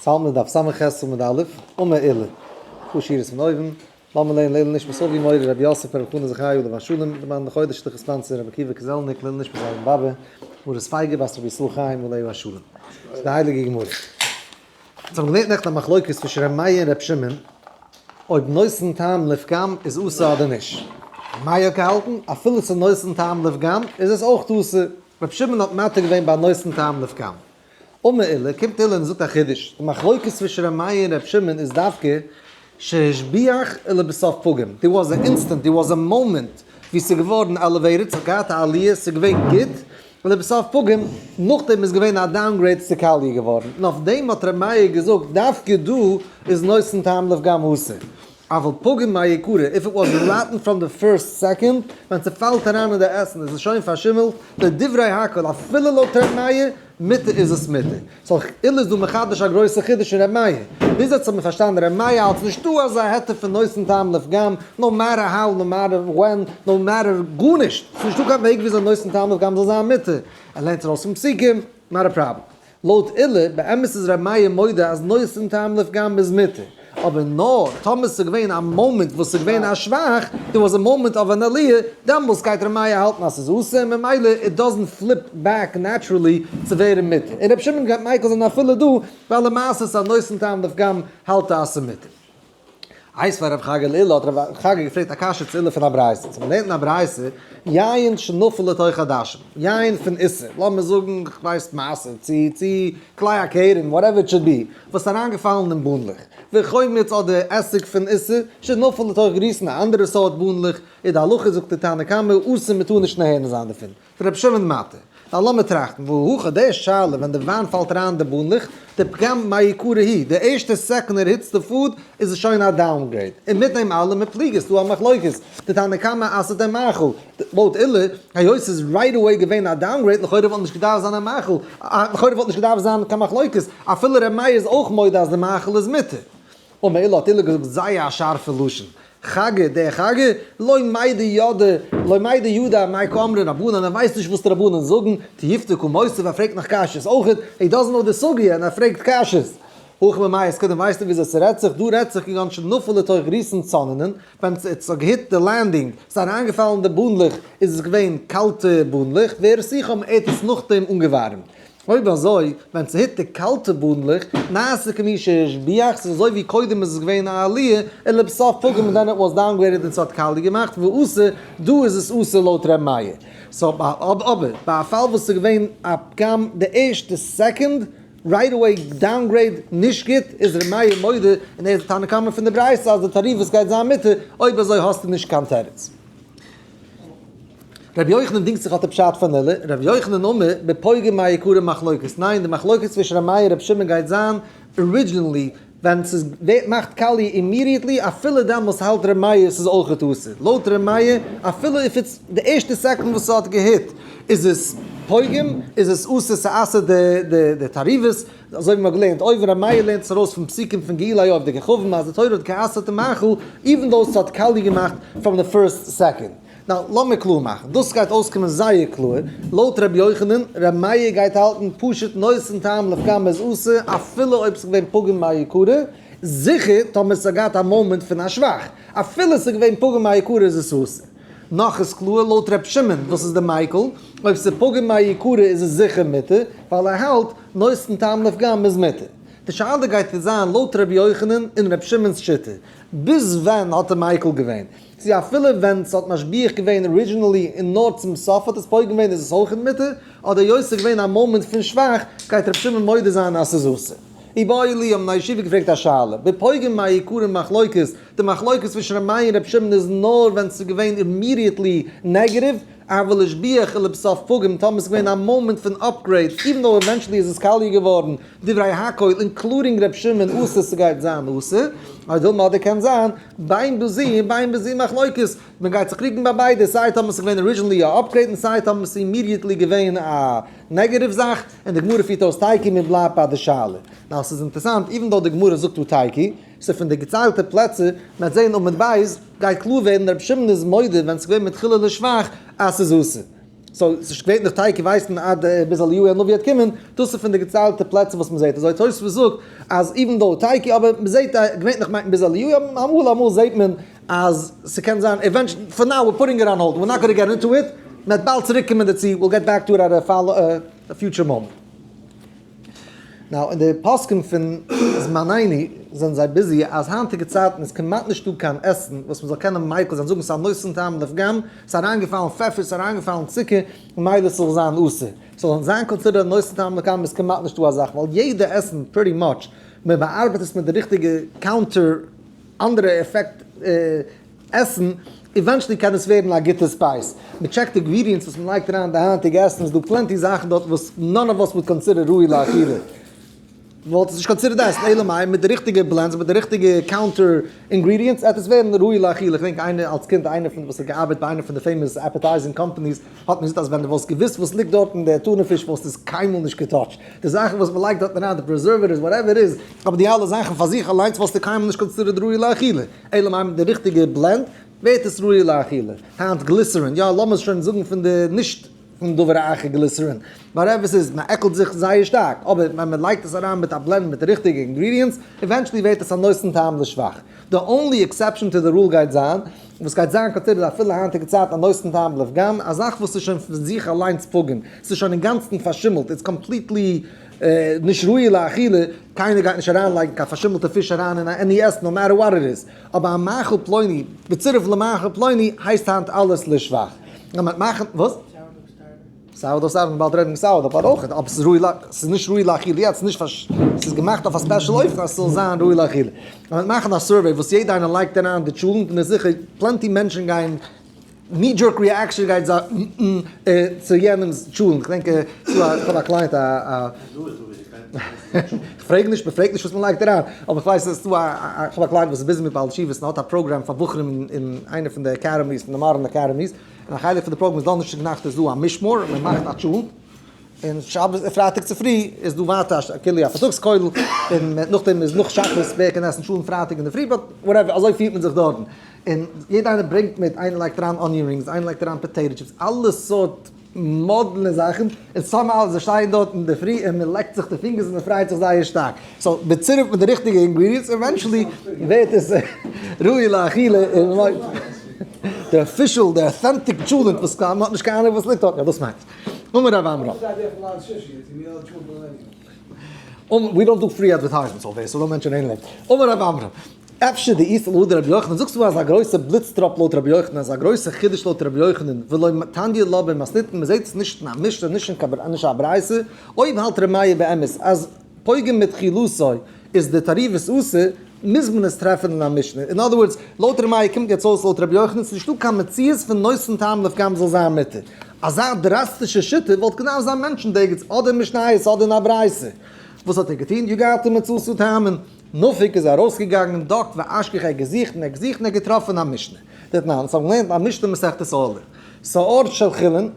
צאלמער דף ס"ח עמוד א', אמר עולא, פאר שורות פון אויבן, לאמיר לערנען לעילוי נשמת אבי מורי רבי יוסף ברב חנא זכרי' עליו השלום, למען די חודש שליח sponsor רבי עקיבא קזעלניק לעילוי נשמת זיין באבע מרת פייגא בת רבי ישראל חיים עליו השלום. ס'איז די הייליגע גמרא. אונז האבן געלערנט נעכטן א מחלוקת צווישן ר' מאיר און ר' שמעון אויב נותן טעם לפגם איז אסור אדער נישט. ר' מאיר האט געהאלטן אפילו ס'איז נותן טעם לפגם איז עס אויך אסור. ר' שמעון האט מתיר געווען ביי נותן טעם לפגם. אמר עולא, קומט עולא און זאגט א חידוש, די מחלוקת צווישן ר' מאיר און ר' שמעון איז דווקא שהשביח ולבסוף פגם, there was a instant, there was a moment ווי ס'איז געווארן elevated, ס'האט געהאט א עליה, ס'איז געווען גוט, ולבסוף פגם, נאכדעם איז געווען א downgrade ס'איז קאליע געווארן, און אויף דעם האט ר' מאיר געזאגט דווקא דא איז נותן טעם לפגם אסור. אבל פגם מעיקרא, if it was rotten from the first second, ווען ס'פאלט אריין אין די עסן איז עס שוין פארשימלט, לדברי הכל, אפילו לויט ר' מאיר, מותר איז עס מותר. so עולא איז דא מחדש א גרויסע חידוש אין ר' מאיר. ביז יעצט האט מען פארשטאנען ר' מאיר האלט נישטא אזא היתר פון נותן טעם לפגם, no matter how, no matter when, no matter גארנישט, ס'נישטא קיין וועג וויאזוי נותן טעם לפגם זאל זיין מותר. ער לערנט ארויס פון פסוקים, not a problem. לויט עולא, באמת איז ר' מאיר מודה אז נותן טעם לפגם איז מותר, אבער נאר טאמער ס'איז געווען א מאמענט וואס ס'איז געווען א שבח, there was a moment of אן עליה, דעמאלס גייט ר' מאיר האלטן אז ס'איז אסור און ממילא it doesn't flip back naturally צו ווערן מותר. און ר' שמעון גייט מיקל זיין אפילו דא, ווייל למעשה ס'איז א נותן טעם לפגם האלט ער אז ס'איז מותר. איתיביה רב חגא לעולא האט רב חגא געפרעגט א קשיא צו עולא פון א ברייתא, צו מ'לערנט אין א ברייתא, יין שנפל לתוך עדשים, יין פון איסר, לאמיר זאגן כ'ווייס מעשר, צו צו כלאי הכרם, whatever it should be, וואס איז אריינגעפאלן אין בונדלעך, וחומץ אדער עסיג פון איסר, שנפל לתוך גריסין, א אנדערע סארט בונדלעך, איז די הלכה זאגט די תנא קמא, אסור מ'טאר נישט נהנה זיין דערפון. רבי שמעון מתיר. ווייל לאמיר טראכטן, והא הכא די שאלה ווען די וויין פאלט אריין אין די בונדלעך, די פגם מעיקרא הוא, די ערשטע second ער hits די food איז עס שוין א downgrade, און מיט דעם אלעם מיפליגי ס'דא א מחלוקת, די תנא קמא אסר'ט דעם מאכל, לויט עולא, היות ס'איז right away געווען א downgrade לכאורה וואלט נישט געדארפט זיין א מאכל, לכאורה וואלט נישט געדארפט זיין קיין מחלוקת, אפילו ר' מאיר איז אויך מודה אז די מאכל איז מותר. אמר עולא האט עולא געזאגט זייער א שארפע לשון, חגא דער חגא, לא מידע ידע, לא מידע ידע מאי קאמרי רבנן, ער ווייסט נישט וואס די רבנן זאגן, תיובתא קא מותיב, ער פרעגט נאך קשיות אויכעט, he doesn't know די סוגיא און ער פרעגט קשיות. הכא במאי עסקינן ווייסטו וויאזוי ס'רעדט זיך, דא רעדט זיך כגון שנפל לתוך גריסין צוננין, ווען ס'האט גע hit די landing, ס'איז אריינגעפאלן אין די בונדלעך, איז עס געווען קאלטע בונדלעך, והרתיחם ער האט עס נאכדעם אנגעווארעמט. אויב אזוי, ווען ס' hit די קאלטע בונדלעך, נעשה כמי שהשביח, ס'איז אזוי ווי קודם איז עס געווען א עליה, און לבסוף פגם און then it was downgraded און ס'האט קאליע געמאכט, ואסור, דא איז עס אסור לויט ר' מאיר. so אבער ביי א פאל וואס ס'איז געווען א פגם די ערשטע second, right away downgrade, נישט גוט, איז ר' מאיר מודה, און ער איז די תנא קמא פון די ברייתא אז די תערובות גייט זיין מותר, אויב אזוי האסטו נישט קיין תירוץ. רבי יוחנן דינגט זיך אויף די פשט פון עולא, רבי יוחנן אמר, בפוגם מעיקרא מחלוקת, ניין די מחלוקת צווישן רבי מאיר און רבי שמעון גייט זיין originally ווען ס'איז ווערט מאכט קאליע immediately אפילו דעמאלס האלט רבי מאיר ס'איז אויכעט אסור, לויט רבי מאיר אפילו if it's די ערשטע second וואס ס'האט גע hit איז עס פוגם איז עס אסור ס'אסר'ט די די תערובות, אזוי ווי מ'האט געלערנט אויבן רבי מאיר לערנט עס ארויס פון פסוקים פון גאולי עובדי כוכבים אז די תורה האט גע'אסר'ט די מאכל even though ס'האט קאליע געמאכט from the first second. now לאמיר קלאר מאכן, דאס גייט אויסקומען זייער קלאר, לויט ר' יוחנן, ר' מאיר גייט האלטן פשוט נותן טעם לפגם איז אסור אפילו אויב ס'איז געווען פגם מעיקרא, זיכער טאמער ס'האט געהאט א מאמענט פון א שבח, אפילו ס'איז געווען פגם מעיקרא איז עס אסור. נאך איז קלאר לויט ר' שמעון וואס איז די מיקל, אויב ס'איז פגם מעיקרא איז עס זיכער מותר, ווייל ער האלט נותן טעם לפגם איז מותר. די שאלה גייט יעצט זיין לויט ר' יוחנן און ר' שמעון'ס שיטה, ביז ווען האט ער מיקל געווען? צו אפילו ווען ס'האט משביח געווען originally און נאר צום סוף האט עס פוגם געווען איז עס אויך מותר, אדער היות ס'איז געווען א מאמענט פון שבח גייט ר' שמעון מודה זיין אז ס'איז אסור. איבעיא להו האבן א ישיבה געפרעגט א שאלה, בפוגם מעיקרא מחלוקת, די מחלוקת צווישן ר' מאיר און ר' שמעון איז נאר ווען ס'איז געווען immediately negative, אבל השביח ולבסוף פגם, טאמער ס'איז געווען א מאמענט פון upgrade, even though eventually איז עס קאליע געווארן, דברי הכל including ר' שמעון אסור ס'גייט זיין אסור, או דילמא אדער קען זיין בין בזו און בין בזו מחלוקת, מען גייט זיך קריגן ביי ביידע סיי טאמער ס'איז געווען originally א upgrade און סיי טאמער ס'איז immediately געווען א negative זאך, און די גמרא פירט אויס תיקו מען בלייבט ביי די שאלה. now ס'איז אינטערסאנט even though די גמרא זאגט דא תיקו, ס'איז פון די געציילטע פלעצער, מען וועט זען עמוד ב' גייט קלאר ווערן ר' שמעון איז מודה ווען ס'איז געווען מתחילה לשבח אז ס'איז אסור. so ס'איז געווענליך תיכף ווייסט מען עד ביז אליהו הנביא וועט קומען, דאס איז פון די געציילטע פלעצער וואס מ'זעט אזוי, תוספות זאגט אז even though תיכף אבער מ'זעט געווענליך מיינט מען ביז אליהו, אבער אמאל אמאל זעט מען אז ס'קען זיין eventually, for now we're putting it on hold, we're not gonna get into it, מ'וועט באלד צוריק קומען דערצו, we'll get back to it at a future moment. Now אין די פוסקים פון זמנינו זענען זיי busy אז היינטיגע צייטן איז כמעט נישטא קיין עסן וואס מ'זאל קענען מיקל זיין זאגן ס'איז א נותן טעם לפגם, ס'איז אריינגעפאלן פעפער, ס'איז אריינגעפאלן צוקער, ממילא ס'זאל זיין אסור. ס'זאל זיין considered א נותן טעם לפגם איז כמעט נישטא א זאך ווייל יעדע עסן pretty much מ'באארבעט עס מיט די ריכטיגע counter אנדערע עפעקט עסן, eventually קען עס ווערן א גוטע spice. מען check ט ingredients וואס מען לייגט אריין אין די היינטיגע עסן איז דא plenty זאכן דארט וואס none of us would consider ראוי לאכילה. וואלט עס נישט considered עסן, אלא מאי מיט די ריכטיגע blends מיט די ריכטיגע counter ingredients עט עס ווערן ראוי לאכילה. איך געדענק איינער אלס קינד איינער פון וואס האט געארבעט ביי איינע פון די famous appetizing companies האט מיר געזאגט אז ווען דו וואלסט געוואוסט וואס ליגט דארט אין די טונא פיש וואלסטו עס קיינמאל נישט גע touch ט. די זאכן וואס מען לייגט דארט אריין, די preservatives, whatever it is, אבער די אלע זאכן פאר זיך אליינס וואלסטו קיינמאל נישט considered ראוי לאכילה. אלא מאי מיט די ריכטיגע blend ווערט עס ראוי לאכילה. היינט glycerin, יא לאמיר שוין זאגן פון די נישט פון דבר אחר glycerin, whatever ס'איז, מען עקלט זיך זייער שטארק, אבער ווען מען לייגט עס אריין מיט א blend מיט די ריכטיגע ingredients, eventually ווערט עס א נותן טעם לשבח. די only exception to the rule גייט זיין, וואס גייט זיין considered אפילו היינטיגע צייט א נותן טעם לפגם, א זאך וואס איז שוין פון זיך אליינס פגום, ס'איז שוין אינגאנצן פארשימלט, it's completely נישט ראוי לאכילה, קיינער גייט נישט אריינלייגן קיין פארשימלטע פיש אריין אין any עסן no matter what it is, אבער א מאכל פלוני בצירוף למאכל פלוני הייסט היינט אלעס לשבח. מאכן, וואס? Sourdough starter, מ'באלד רעדן וועגן sourdough, אבער אויך, אבער ס'איז ראוי ל, ס'איז נישט ראוי לאכילה יעצט, נישט פאר, ס'איז געמאכט אויף א special אופן אז ס'זאל זיין ראוי לאכילה. מ'וועט מאכן א survey וואס יעדע איינער לייגט אריין די טשולענט און איז זיכער plenty מענטשן גייען knee jerk reaction גייט זיין צו יענעמ'ס טשולענט, כ'דענק ס'דא א, כ'האב א client א א. כ'פרעג נישט, מ'פרעגט נישט וואס מ'לייגט אריין, אבער כ'ווייס אז ס'דא א, כ'האב א client וואס איז busy מיט בעל תשובות און האט א פראגראם פאר בחורים אין איינע פון די academies, פון די modern academies, און א חלק פון די פראגראם איז דאנערשטאג נאכט איז דא א משמר, מען מאכט א טשולנט, און שבת פרייטאג צופרי איז דא ווייטער א כאילו א פארטאגס כולל, און נאכדעם איז נאך שחרית ווער קען עסן טשולנט פרייטאג אינדערפרי, but whatever, אזוי פירט מען זיך דארטן, און יעדע איינער ברענגט מיט, איינער לייגט אריין onion rings, איינער לייגט אריין potato chips, אלע סארט מאדנע זאכן, און somehow זיי שטייען דארט אינדערפרי און מען לעקט זיך די פינגערס און מען פרייט זיך זייער שטארק, so בצירוף מיט די ריכטיגע ingredients eventually ווערט עס ראוי לאכילה און די official די authentic טשולענט וואס מען האט נישט קיין אהנונג וואס ליגט דארט, יא דאס מיינט אמר רב עמרם. We don't do free advertisements over here, so don't mention any name. אמר רב עמרם, אפשר דאית להא דרבי יוחנן, זאגסטו אז א גרויסע בליץ טראפ לויט רבי יוחנן, אז א גרויסע חידוש לויט רבי יוחנן, ולא תניא לה במתניתין, מען זעט עס נישט אין א משנה, נישט אין קיין נישט א ברייתא, אויב האלט ר' מאיר באמת אז פוגם מתחילתו איז די תערובת אסור, מוז מען עס טרעפן אין א משנה. In other words, לויט ר' מאיר קומט יעצט אויס לויט רבי יוחנן ס'איז נישטא קיין מציאות פון נותן טעם לפגם זאל זיין מותר. אזא דראסטישע שיטה וואלט געדארפט זיין מענטשן דערגעץ אדער אין משניות אדער אין א ברייתא. וואס האט ער געטון? יגעת ומצאת תאמין. נפק איז ארויסגעגאנגען דק ואשכח ער געזוכט און ער געזוכט און ער געטראפן א משנה. דתנן, אונז האבן געלערנט א משנה מסכת עולה. שאור של חולין,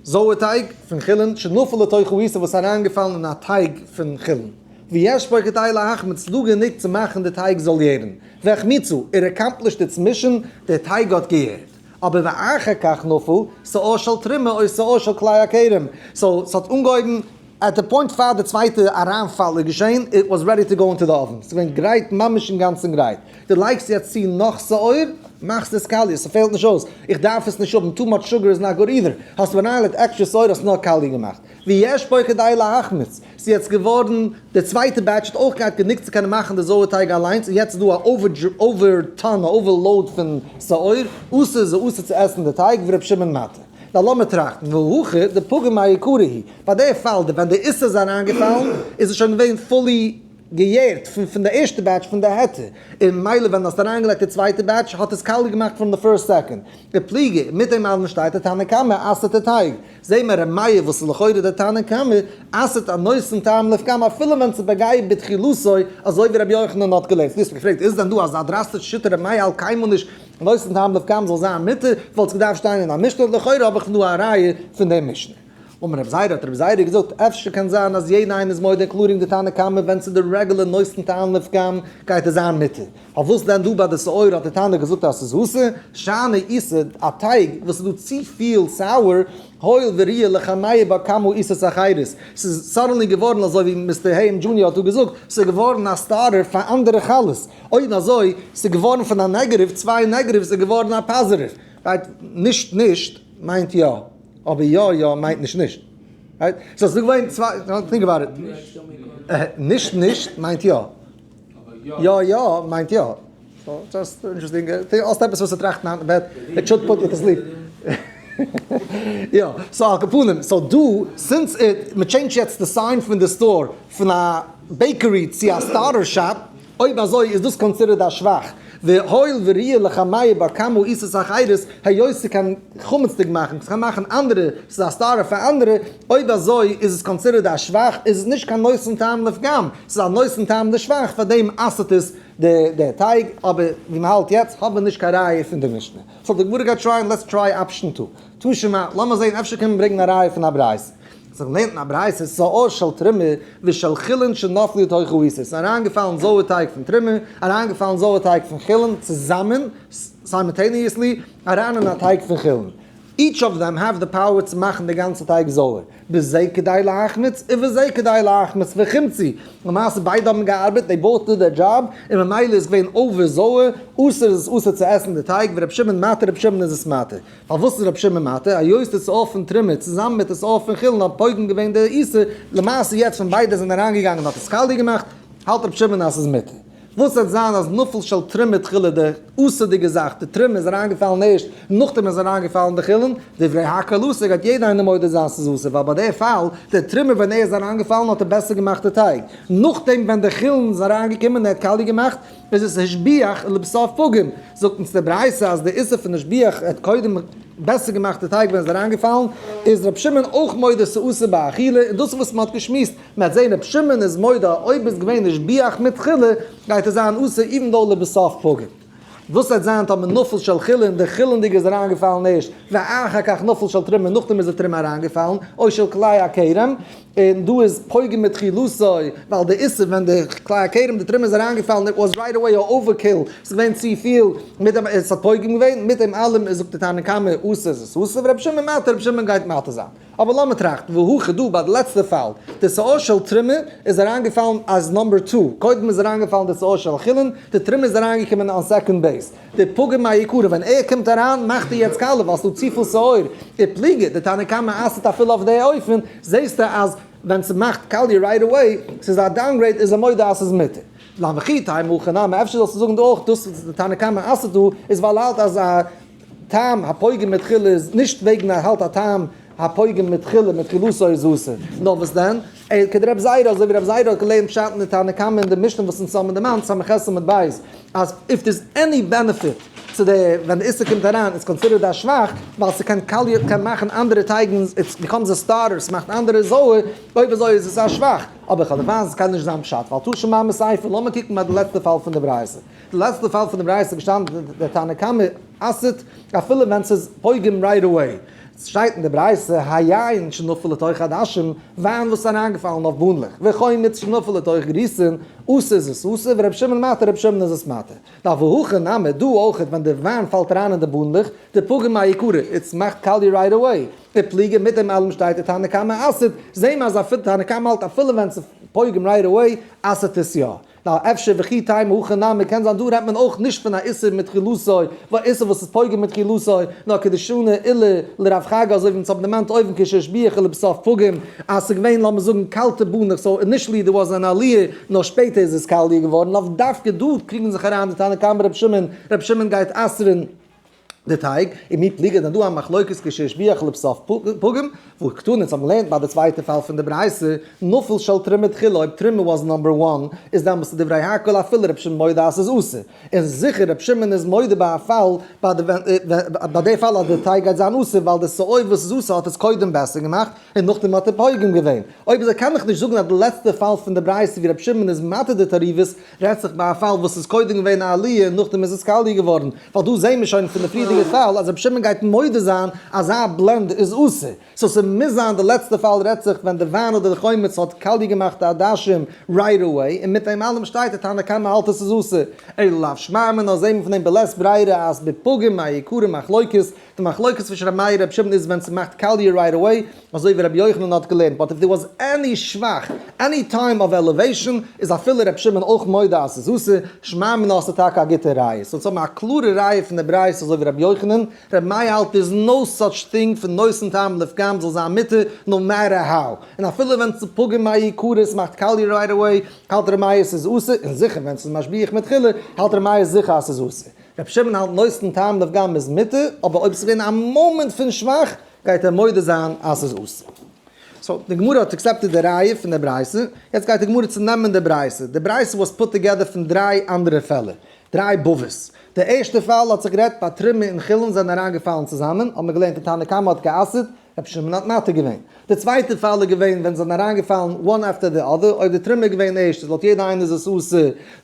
זויערטייג פון חולין, שנפל לתוך העיסה וואס איז אריינגעפאלן אין א טייג פון חולין. ויש בו כדי להחמיץ, ס'דא גענוג צו מאכן די טייג זאל יערן. והחמיצו, it accomplished its mission, די טייג האט געיערט. אבער ואחר כך נפל, שאור של תרומה או שאור של כלאי הכרם. So, ס'האט אנגעהויבן at the point פאר די צווייטע אריינפאל איז געשען, it was ready to go into the oven, ס'איז געווען גרייט ממש אינגאנצן גרייט, דו לייגסט יעצט צו נאך שאור, מאכסט עס קאליע, ס'פעלט נישט אויס, איך דארף עס נישט האבן, too much sugar is not good either, האסט אריינגעלייגט עקסטרע שאור האסט נאר קאליע געמאכט, ויש בו כדי להחמיץ, ס'איז יעצט געווארן, די צווייטע batch האט אויך געהאט גענוג צו קענען מאכן די זויער טייג אליינס, און יעצט איז דא א over ton, א overload פון שאור, אסור איז אסור צו עסן די טייג, ור' שמעון מתיר. נאר לאמיר טראכטן, והכא דפגם מעיקרא הוא, ביי די פאל די ווען די איסור איז אריינגעפאלן איז עס שוין געווען fully געיערט פון פון די ערשטע batch פון די היתר, און מילא ווען האסט אריינגעלייגט די צווייטע batch האט עס קאליע געמאכט פון די first second. ופליגי, מיט דעם אלעם שטייט די תנא קמא אסר'ט די טייג. זעהן מיר ר' מאיר וואס איז לכאורה די תנא קמא אסר'ט א נותן טעם לפגם אפילו ווען ס'איז פוגע בתחילתו אזוי ווי רבי יוחנן האט געלערנט. דו האסט מיר געפרעגט איז דען דא אזא דראסטישע שיטה ר' מאיר האלט קיינמאל נישט נותן טעם לפגם זאל זיין מותר, וואלט עס געדארפט שטיין אין א משנה, לכאורה האב איך דא א ראיה פון די משנה. אמר רב זירא, האט רב זירא געזאגט, אפשר קען זיין אז יעדע איינער איז מודה including די תנא קמא ווען ס'איז די רעגולער נותן טעם לפגם גייט עס זיין מותר. פארוואס דען דא ביי די שאור האט די תנא געזאגט אז ס'איז אסור? שאני עיסה, א טייג וואס איז דא צופיל sour, הואיל וראויה לחמיא בה כמה עיסות אחרות, ס'איז suddenly געווארן אזוי ווי Mister היים Junior האט דא געזאגט, ס'איז געווארן א starter פאר אנדערע חלות, אויב אזוי, ס'איז געווארן פון א negative, צוויי negatives איז געווארן א positive, right? נישט נישט מיינט יא, אבער יא יא מיינט נישט נישט, right? So ס'איז געווען צוויי, think about it, נישט נישט מיינט יא. יא יא מיינט יא. So just interesting, האסט עפעס וואס צו טראכטן היינט אין בעט, it should put you to sleep. יא, so על כל פנים, so דא, since it, מען change ט יעצט די sign פון די store פון א bakery צו א starter shop, אויב אזוי איז דאס considered א שבח, והואיל וראויה לחמיא בה כמה עיסות אחרות, היות ס'קען חמצ'דיג מאכן, ס'קען מאכן אנדערע, ס'איז א starter פאר אנדערע, אויב אזוי איז עס considered א שבח, איז עס נישט קיין נותן טעם לפגם, ס'איז א נותן טעם לשבח, פאר דעם אסר'ט עס די טייג, אבער ווי מ'האלט יעצט האבן מיר נישט קיין ראיה פון די משנה. so די גמרא גייט try ען, let's try option two. תא שמע, לאמיר זען אפשר קען מען ברענגען א ראיה פון א ברייתא. זיך לערנט אין א ברייתא, שאור של תרומה ושל חולין שנפלו לתוך העיסה, ס'איז אריינגעפאלן זויער טייג פון תרומה, אריינגעפאלן זויער טייג פון חולין צוזאמען, simultaneously, אריין אין א טייג פון חולין. Each of them have the power צו מאכן די גאנצע טייג זויער. בזה כדי להחמיץ ובזה כדי להחמיץ וחמצו. למעשה ביידע האבן געארבעט, they both did their job, און ממילא איז געווען over זויער, אסור איז עס אסור צו עסן די טייג, ורבי שמעון מתיר רבי שמעון איז עס מתיר. פארוואס איז רבי שמעון מתיר? היות די שאור פון תרומה צוזאמען מיט די שאור פון חולין האט פוגם געווען די עיסה, למעשה יעצט ווען ביידע זענען אריינגעגאנגען האט עס קאליע געמאכט, האלט רבי שמעון אז ס'איז מותר. וואס וועט זיין אז נפל של תרומה תחילה די אסור'דיגע זאך די תרומה איז אריינגעפאלן ערשט נאכדעם איז אריינגעפאלן די חולין, דברי הכל אסור גייט יעדער איינער מודה זיין ס'איז אסור ווייל ביי די פאל די תרומה ווען ער איז אריינגעפאלן האט ער בעסער געמאכט די טייג נאכדעם ווען די חולין איז אריינגעקומען און ער האט קאליע געמאכט איז עס השביח ולבסוף פגם, זאגט אונז די ברייתא אז די איסור פון השביח האט קודם בעסער געמאכט די טייג ווען עס איז אריינגעפאלן, איז ר' שמעון אויך מודה ס'אסור באכילה, און דאס איז וואס מ'האט געשמועסט, מ'וועט זען ר' שמעון איז מודה אויב איז געווען השביח מתחילה גייט עס זיין אסור even though לבסוף פגם. וואס וועט זיין טאמער נפל של חולין, די חולין'דיגע איז אריינגעפאלן ערשט, ואחר כך נפל של תרומה, נאכדעם איז די תרומה אריינגעפאלן, או של כלאי הכרם, און דא איז פוגם מתחילתו, ווייל די איסור ווען די כלאי הכרם די תרומה איז אריינגעפאלן it was right away a overkill, ס'איז געווען צופיל, מיט דעם עס האט פוגם געווען, מיט דעם אלעם איז זאגט די תנא קמא אסור איז עס אסור, ורבי שמעון מתיר, רבי שמעון גייט מתיר זיין. אבער לאמיר טראכטן, והכא דא ביי די לעצטע פאל, די שאור של תרומה איז אריינגעפאלן אז number two, קודם איז אריינגעפאלן די שאור של חולין, די תרומה איז אריינגעקומען on second base. די פגם מעיקרא ווען ער קומט אריין מאכט ער יעצט קאליע ווייל ס'דא צופיל שאור, ופליגא, די תנא קמא אסר'ט אפילו אויף די אופן, זעסטו אז ווען ס'מאכט קאליע right away, ס'איז א downgrade איז ער מודה אז ס'איז מותר. וכי תימא הכא נמי, אפשר זאלסטו זאגן דא אויך דאס וואס די תנא קמא אסר'ט דא איז ווייל ער האלט אז א טעם הפוגם מתחילה איז נישט וועגן ער האלט א טעם הפוגם מתחילה מתחילתו איז אסור, נאר וואס דען? ער כדרב זירא אזוי ווי רב זירא האט געלערנט פשט אין די תנא קמא אין די משנה וואס אונז האבן דערמאנט ס"ח עמוד ב' אז if there's any benefit צו די ווען די איסור קומט אריין איז considered א שבח ווייל ס'קען קאליע קען מאכן אנדערע טייגן it's becomes a starter ס'מאכט אנדערע זויער אויב אזוי איז עס א שבח אבער כמובן ס'קען נישט זיין פשט ווייל תא שמע מסיפא לאמיר קוקן ביי די לעצטע פאל פון די ברייתא די לעצטע פאל פון די ברייתא איז געשטאנען די תנא קמא אסר'ט אפילו ווען ס'איז פוגם right away. ס'שטייט אין די ברייתא, היין שנפל לתוך עדשים, וויין וואס איז אריינגעפאלן אויף באנלעך, וחומץ שנפל לתוך גריסין, אסור איז עס אסור, ורבי שמעון מתיר רבי שמעון איז עס מתיר. דא והכא נמי, דא אויכעט ווען די וויין פאלט אריין אין די באנלעך, דפגים מעיקרא, עס מאכט קאליע right away. ופליגא מיט דעם אלעם שטייט די תנא קמא אסר'ט, זעהן מיר אז אפילו תנא קמא האלט אפילו ווען ס'איז פוגם right away, אסר'ט עס יא. נאר אפשר וכי תימא הכא נמי, קען זיין דא רעדט מען אויך נישט פון א איסור מתחילתו, ווייל איסור וואס איז פוגם מתחילתו, נאר כדשני עולא לרב חגא אזוי ווי אונז האבן דערמאנט אויבן כשהשביח ולבסוף פגם, אז ס'איז געווען לאמיר זאגן קאלטע באנעך so initially there was אן עליה נאר שפעטער איז עס קאליע געווארן, לאו דווקא דא קריגן זיך אריין די תנא קמא רבי שמעון, רבי שמעון גייט אסר'ן. די טייג, ומי פליגי דא א מחלוקת כשהשביח ולבסוף פגם, והא קתני אונז האבן געלערנט ביי די צווייטע פאל פון די ברייתא, נפל של תרומה תחילה אויב תרומה was number one, איז דעמאלס דברי הכל אפילו ר' שמעון מודה אז ס'איז אסור, און זיכער ר' שמעון איז מודה ביי א פאל ביי די פאל אז די טייג גייט זיין אסור ווייל די שאור וואס איז אסור האט עס קודם בעסער געמאכט און נאכדעם האט ער פוגם געווען, אויב אזוי קען איך נישט זאגן אז די לעצטע פאל פון די ברייתא ווי ר' שמעון איז מתיר די תערובות רעדט זיך ביי א פאל וואס איז קודם געווען א עליה און נאכדעם איז עס קאליע געווארן, ווייל דא זעהן מיר שוין פון די פריערדיגע. פריערדיגע פאל אז רבי שמעון גייט מודה זיין אז א blend איז אסור. so ס'מוז זיין די לעצטע פאל רעדט זיך ווען די וויין אדער די חומץ האט קאליע געמאכט די עדשים right away, און מיט דעם אלעם שטייט די תנא קמא האלט עס איז אסור. אלא לאו שמע מינה זעהט מען פון דעם בלית ברירה אז בפגם מעיקרא מחלוקת, די מחלוקת צווישן רבי מאיר און רבי שמעון איז ווען ס'מאכט קאליע right away, אזוי ווי רבי יוחנן האט געלערנט, but if there was any שבח, any time of elevation, איז אפילו רבי שמעון אויך מודה אז ס'איז אסור, שמע מינה האסטו טאקע א גוטע ראיה. so אונז האבן א קלארע ראיה פון די ברייתא אזוי ווי רבי יוחנן, רבי מאיר האלט there's no such thing פון נותן טעם לפגם זאל זיין מותר no matter how, און אפילו ווען ס'איז פוגם מעיקרא ס'מאכט קאליע right away, האלט רבי מאיר ס'איז אסור, און זיכער ווען ס'איז משביח מתחילה, האלט רבי מאיר זיכער אז ס'איז אסור. רבי שמעון האלט נותן טעם לפגם איז מותר, אבער אויב ס'איז געווען א מאמענט פון שבח, גייט ער מודה זיין אז ס'איז אסור. so, די גמרא האט accepted די ראיה פון די ברייתא, יעצט גייט די גמרא צונעמען די ברייתא. די ברייתא was put together פון דריי אנדערע פעלער, דריי בבות. די ערשטע פאל האט זיך גערעדט ביי תרומה און חולין זענען אריינגעפאלן צוזאמען, האט מען געלערנט די תנא קמא האט גע'אסר'ט, רבי שמעון האט מתיר געווען. די צווייטע פאל איז געווען ווען זיי זענען אריינגעפאלן one after the other, אויב די תרומה איז געווען ערשט איז לויט יעדע איינער איז עס אסור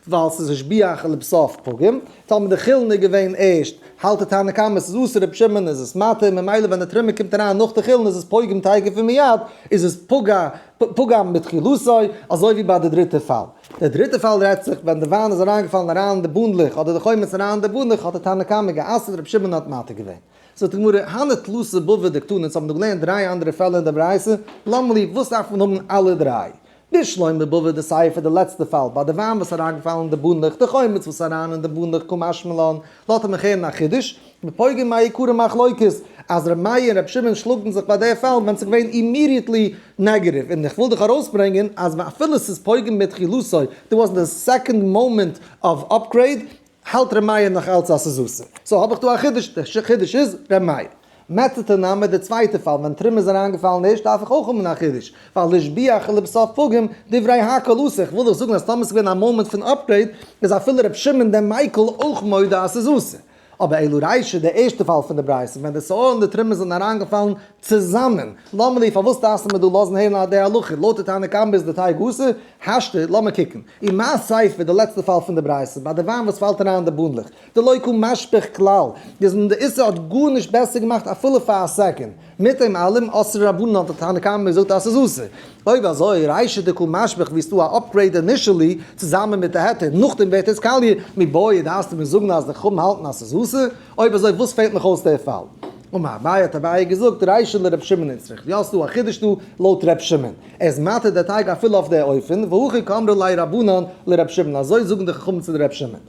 ווייל ס'איז השביח ולבסוף פגום, טאמער די חולין איז געווען ערשט האלט די תנא קמא ס'איז אסור רבי שמעון איז עס מתיר, ממילא ווען די תרומה קומט אריין נאך די חולין איז עס פוגם תיכף ומיד, איז עס פגע פגם מתחילתו, אזוי ווי ביי די דריטע פאל. די דריטע פאל רעדט זיך ווען די וויין איז אריינגעפאלן אריין אין די בונדלעך אדער די חומץ אריין אין די בונדלעך האט די תנא קמא גע'אסר'ט רבי שמעון האט מתיר געווען. זאגט די גמרא, הני תלתא בבי דקתני, אונז האבן דא געלערנט דריי אנדערע פעלער אין די ברייתא, למה לי, וואס דארף מען האבן אלע דריי? בשלמא בבי דסיפא די לעצטע פאל, ביי די וויין וואס איז אריינגעפאלן אין די בונדלעך, די חומץ וואס איז אריין אין די בונדלעך קא משמע לן, לאזט ער מיך הערן א חידוש, בפוגם מעיקרא מחלוקת, אז ר' מאיר און ר' שמעון שלאגן זיך ביי די פאל ווען ס'איז געווען immediately negative, און איך וויל דיך ארויסברענגען אז אפילו ס'איז פוגם מתחילתו, there wasn't a second moment of upgrade, האלט ר' מאיר נאך אלץ אז ס'איז אסור. so האב איך דא א חידוש, די חידוש איז ר' מאיר. מתתא נמי די צווייטע פאל ווען תרומה איז אריינגעפאלן ערשט דארף איך אויך האבן א חידוש, ווייל להשביח ולבסוף פגום דברי הכל אסור, איך וויל דאך זאגן אז טאמער ס'איז געווען א מאמענט פון upgrade איז אפילו ר' שמעון דער מיקל אויך מודה אז ס'איז אסור. אבער אלא רישא די ערשטע פאל פון די ברייתא ווען די שאור און די תרומה זענען אריינגעפאלן צוזאמען, למה לי פארוואס דארפסטו מיר דא לאזן הערן א די הלכה, לויט די תנא קמא איז די טייג אסור, השתא, לאמיר קוקן. ומאי סיפא, די לעצטע פאל פון די ברייתא, ביי די וויין וואס פאלט אריין אין די בונדלעך, דלא קא משביח כלל, די זמן די איסור האט גארנישט בעסער געמאכט אפילו פאר א second, מיט דעם אלעם אסרו רבנן האט די תנא קמא געזאגט אז ס'איז אסור. אויב אזוי, רישא דקא משביח ווי ס'דא א upgrade initially צוזאמען מיט די היתר, נאכדעם ווערט עס קאליע, מיבעיא דארפסטו מיר זאגן אז די חכמים האלטן אז ס'איז אסור? אויב אזוי וואס פעלט מיך אויס דער פאל? אמר אביי האט אביי געזאגט, רישא לר' שמעון איצטריך, יא ס'דא א חידוש דא לויט ר' שמעון, ער איז מתיר די טייג אפילו אויף די אופן, והכי קאמרי ליה רבנן לר' שמעון, אזוי זאגן די חכמים צו ר' שמעון.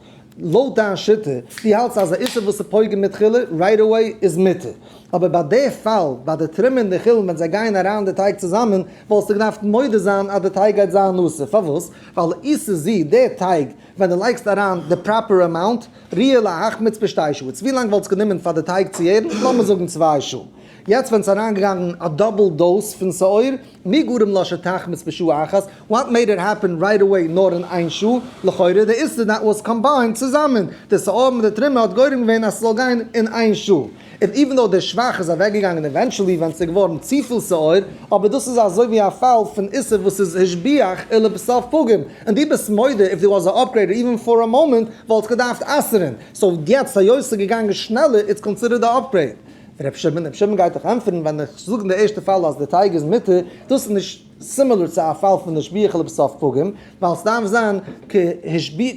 לויט דיין שיטה, דו האלטסט אז א איסור וואס איז פוגם מתחילה, right away, איז מותר. אבער ביי די פאל, ביי די תרומה און די חולין ווען זיי גייען אריין אין די טייג צוזאמען, וואלסטו געדארפט מודה זיין אז די טייג גייט זיין אסור. פארוואס? ווייל עיסה זו, די טייג, ווען דו לייגסט אריין די proper amount, ראויה להחמיץ בשתי שעות. ווי לאנג וואלט עס גענומען פאר די טייג צו יערן? לאמיר זאגן 2 שעה. יעצט ווען ס'איז אריינגעגאנגען א double dose פון שאור, מי גרם לה שתחמיץ בשעה אחת, what made it happen right away נאר אין איין שעה? לכאורה די עיסה that was combined צוזאמען, די שאור מיט די תרומה האט גורם געווען אז ס'זאל גיין אין איין שעה. און even though די שבח איז אוועקגעגאנגען eventually ווען ס'איז געווארן צופיל שאור, אבער דאס איז אזוי ווי א פאל פון עיסה וואס איז השביח ולבסוף פגום, און דו ביסט מודה if there was a upgrade even for a moment וואלטסט געדארפט אסר'ן, so יעצט היות ס'איז געגאנגען שנעלער it's considered א upgrade. ר' שמעון, ר' שמעון גייט דיך ענטפערן ווען איך זאג אין די ערשטע פאל אז די טייג איז מותר, דאס איז נישט similar צו א פאל פון השביח ולבסוף פגום, ווייל ס'דארף זיין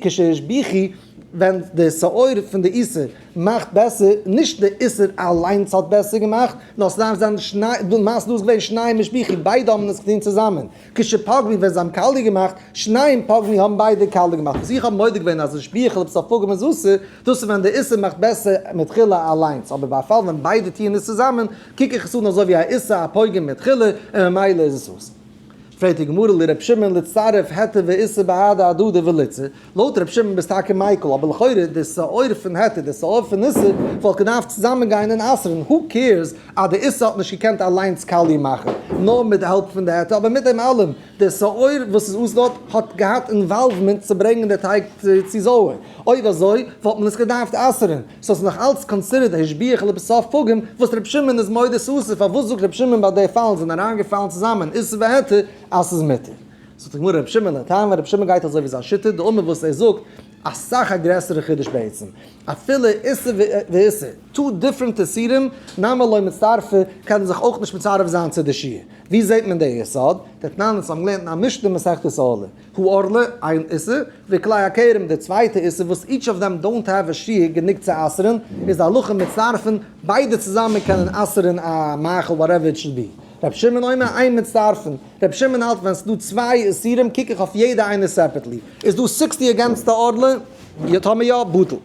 כשהשביחו ווען די שאור פון די עיסה מאכט בעסער, נישט די עיסה אליינס האט בעסער געמאכט, נאר ס'דארף זיין שני, למעשה דא איז געווען שניהם השביחו, ביידע האבן עס געטון צוזאמען, כשפגמו ווען זיי האבן קאליע געמאכט, שניהם פגמו האבן ביידע קאליע געמאכט, וואס איך האב מודה געווען אז השביח ולבסוף פגום איז אסור, דאס איז ווען די עיסה מאכט בעסער מתחילה אליינס, אבער ביי א פאל ווען ביידע טוען עס צוזאמען, קוק איך עס אן אזוי ווי א עיסה א פוגם מתחילה, און ממילא איז עס אסור. פרעגט די גמרא לר' שמעון לצרף היתר ועיסה בהדי הדדי וליתסר, לויט ר' שמעון ביסט טאקע מיקל, אבער לכאורה די שאור פון היתר די שאור פון עיסה וואלט געדארפט צוזאמען גיין און אסר'ן, who cares אז די עיסה האט נישט געקענט אליינס קאליע מאכן, נאר מיט די help פון די היתר, אבער מיט דעם אלעם, די שאור וואס איז אסור דארט האט געהאט involvement צו ברענגען די טייג צו זויער, אויב אזוי וואלט מען עס געדארפט אסר'ן, so ס'איז נאך אלץ considered השביח ולבסוף פגום, וואס ר' שמעון איז מודה ס'אסור, פארוואס זאגט ר' שמעון ביי די פאלן זענען אריינגעפאלן צוזאמען איסור והיתר אז ס'איז מותר? זאגט די גמרא רבי שמעון לטעמיה, רבי שמעון גייט אזוי ווי זיין שיטה, דאמר וואס ער זאגט, אסאך א גרעסערע חידוש בעצם, אפילו איסור ואיסור, two different איסורים, נמי לא מצטרפי, קענען זיך אויך נישט מצרף זיין צו די שיעור. ווי זעט מען די יסוד? דתנן אונז האבן געלערנט אין א משנה מסכת ערלה, הערלה, איין איסור, וכלאי הכרם די צווייטע איסור וואס each of them don't have א שיעור גענוג צו אסר'ן, איז די הלכה מצטרפין, ביידע צוזאמען קענען אסר'ן א מאכל whatever it should be. רבי שמעון אומר אין מצטרפין, רבי שמעון האלט ווען ס'דא צוויי איסורים קוק איך אויף יעדע איינע separately, איז דא 60 against די ערלה? יא טאמער יא, בטל.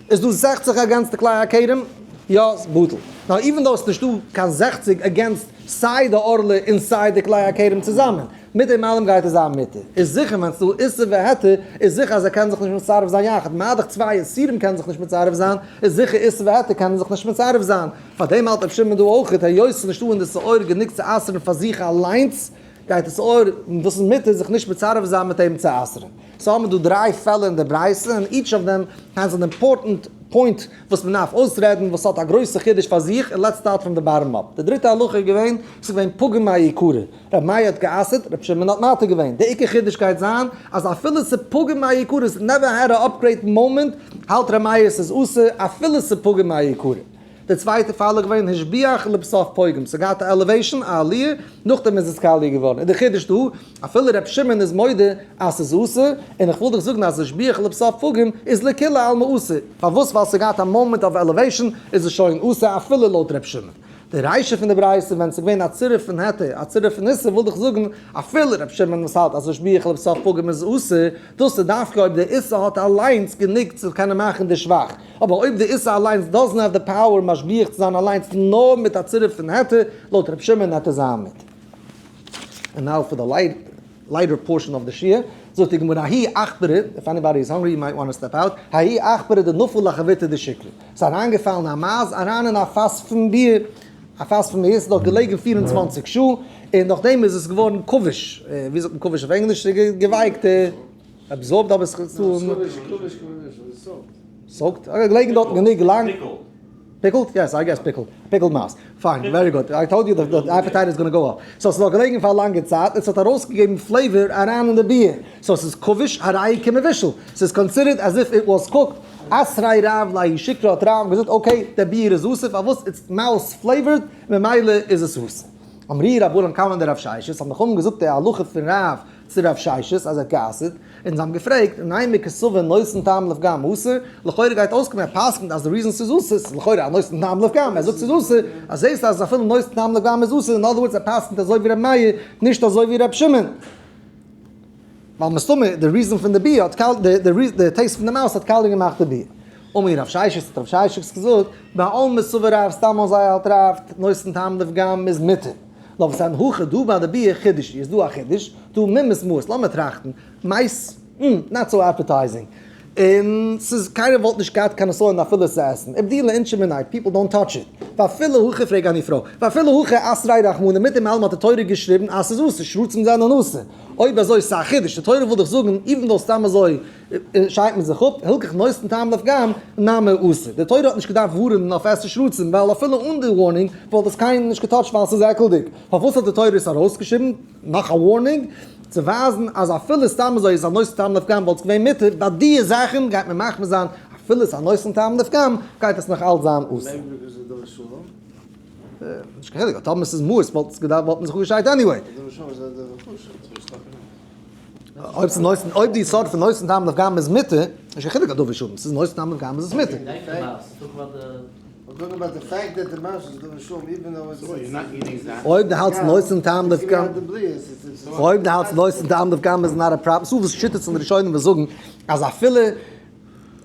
איז דא 60 against די כלאי הכרם? יא, בטל. Now even though ס'נישטא קיין 60 against סיי די ערלה און סיי די כלאי הכרם צוזאמען, מיט דעם אלעם גייט עס זיין מותר. איז זיכער ווען ס'דא איסור והיתר, איז זיכער אז ער קען זיך נישט מצרף זיין יחד. מה דאך צוויי איסורים קענען זיך נישט מצרף זיין, איז זיכער איסור והיתר קענען זיך נישט מצרף זיין. פאר דעם האלט רבי שמעון דא אויך, היות ס'איז נישטא אין די שאור גענוג צו אסר'ן פאר זיך אליינס, גייט די שאור, וואס איז מותר, זיך נישט מצרף זיין מיט אים צו אסר'ן. So האבן מיר דא דריי פעלער אין די ברייתא, און each of them has an important point וואס מען דארף אויסרעדן, וואס האט א גרויסע חידוש פאר זיך, און let's start from the bottom up. די דריטע הלכה איז געווען, ס'איז געווען פגום מעיקרא. רבי מאיר האט גע'אסר'ט, רבי שמעון האט מתיר געווען. די עיקר חידוש גייט זיין, אז אפילו ס'איז פגום מעיקרא, ס'איז never had a upgrade moment, האלט רבי מאיר ס'איז אסור, אפילו ס'איז פגום מעיקרא. די צווייטע פאל איז געווען השביח לבסוף פוגם, ס'האט געהאט א elevation, א עליה, נאכדעם איז עס קאליע געווארן. און די חידוש דא, אפילו רבי שמעון איז מודה אז ס'איז אסור, און איך וויל דיך זאגן אז השביח לבסוף פוגם איז לכולי עלמא אסור. פארוואס? ווייל ס'האט געהאט א moment of elevation איז עס שוין אסור אפילו לויט רבי שמעון. די רישא פון די ברייתא ווען ס'איז געווען א צירוף פון היתר, א צירוף פון איסור, וויל דיך זאגן, אפילו רבי שמעון וואס האלט אז השביח לבסוף פגום איז אסור, דאס איז דווקא אויב די איסור האט אליינס גענוג צו קענען מאכן די שבח. אבער אויב די איסור אליינס doesn't have the power משביח צו זיין אליינס נאר מיט א צירוף פון היתר, לויט רבי שמעון העט עס זיין מותר. And now for the light, lighter portion of the שיעור, זאגט די גמרא, ההוא עכברא, if anybody is hungry you might want to step out, ההוא עכברא דנפל לחביתא דשכרא, ס'איז אריינגעפאלן א מייז אריין אין א פאס פון ביר, א פאס פון ביר, ס'איז דארט געלעגן 24 שעה, און נאכדעם איז עס געווארן כבוש, ווי זאגט מען כבוש אויף ענגליש? געווייקט, absorbed אבער עס איז צו. Soaked? Okay, געלעגן דארט גענוג לאנג. Pickled? Yes, I guess pickled. Pickled mouse. Fine, very good. I told you the appetite is gonna go up. So ס'איז דארט געלעגן פאר א לאנגע צייט, און ס'האט ארויסגעגעבן flavor אריין אין די ביר. So ס'איז כבוש הרי כמבושל. ס'איז considered as if it was cooked. אתריה רב לההוא שכרא האט רב געזאגט, okay, דער ביר איז אסור, פארוואס? It's mouse flavored, ממילא איז עס אסור. אמרי רבנן קמיה דרב ששת, האבן חכמים געזאגט די הלכה פון רב צו רב ששת אז ער האט גע'אסר'ט, און זיי האבן געפרעגט, נימא קסבר נותן טעם לפגם אסור, לכאורה גייט אויסקומען ער פסק'נט אז די reason ס'איז אסור איז לכאורה א נותן טעם לפגם, ער זאגט ס'איז אסור, אז זעסט אז אפילו נותן טעם לפגם איז אסור, in other words ער פסק'נט אזוי ווי ר' מאיר, נישט אזוי ווי ר' שמעון. ווייל מסתמא די reason פון די ביר האט קאל די די taste פון די mouse האט קאליע געמאכט די ביר. אמר רב ששת האט רב ששת געזאגט, בעלמא סבר רב סתם אזוי האלט רב נותן טעם לפגם איז מותר. נאר וואס אן הכא דא ביי די ביר חידוש איז דא א חידוש, דא מומס מאוס, לאמיר טראכטן, mice, not so appetizing, און ס'איז קיינער וואלט נישט געהאט קיין נסיון אפילו עס צו עסן, איבדילא אינשי מיניה, people don't touch it, ואפילו הכי פרעג אני פרוי, ואפילו הכי אתריה רחמנא, מיט דעם אלעם האט די תורה געשריבן אז ס'איז אסור, שרצים זענען אסור, אויב אזוי ס'איז א חידוש, די תורה וויל דיך זאגן, even though סתם אזוי שיידט מען זיך אפ, הילכך נותן טעם לפגם, נמי אסור. די תורה האט נישט געדארפט ווארענען אויף עסן שרצים, ווייל אפילו אן די warning וואלט עס קיינער נישט געטאטשט ווייל ס'איז עקלדיג. פארוואס האט די תורה עס ארויסגעשריבן נאך א warning? צו ווייזן אז אפילו סתם אזוי איז א נותן טעם לפגם וואלט עס געווען מותר, ביי די זאכן גייט מען מחמיר זיין, אפילו עס איז א נותן טעם לפגם גייט עס נאך אלץ זיין אסור. נישט קיין חילוק, טאמער ס'איז מאוס וואלט עס געדארפט וואלט מען זיך אפגעשיידט anyway. אויב ס'איז נותן, אויב די סארט פון נותן טעם לפגם איז מותר, נישט קיין חילוק א דבר שלום, ס'איז נותן טעם לפגם איז עס מותר. אויב דו האלטסט נותן טעם לפגם, אויב דו האלטסט נותן טעם לפגם איז not a problem, ס'דא וואס שיטות פון די ראשונים וואס זאגן אז אפילו,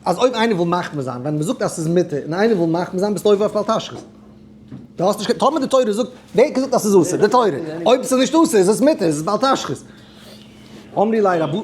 אז אויב איינער וויל מחמיר זיין, ווען מ'זאגט אז ס'איז מותר, און איינער וויל מחמיר זיין ביסטו עובר אויף בל תשחית. דו האסט נישט קיין, טאמער די תורה זאגט, ווער האט געזאגט אז ס'איז אסור? די תורה. אויב ס'איז נישט אסור איז עס מותר, איז עס בל תשחית. אמרי ליה רבו.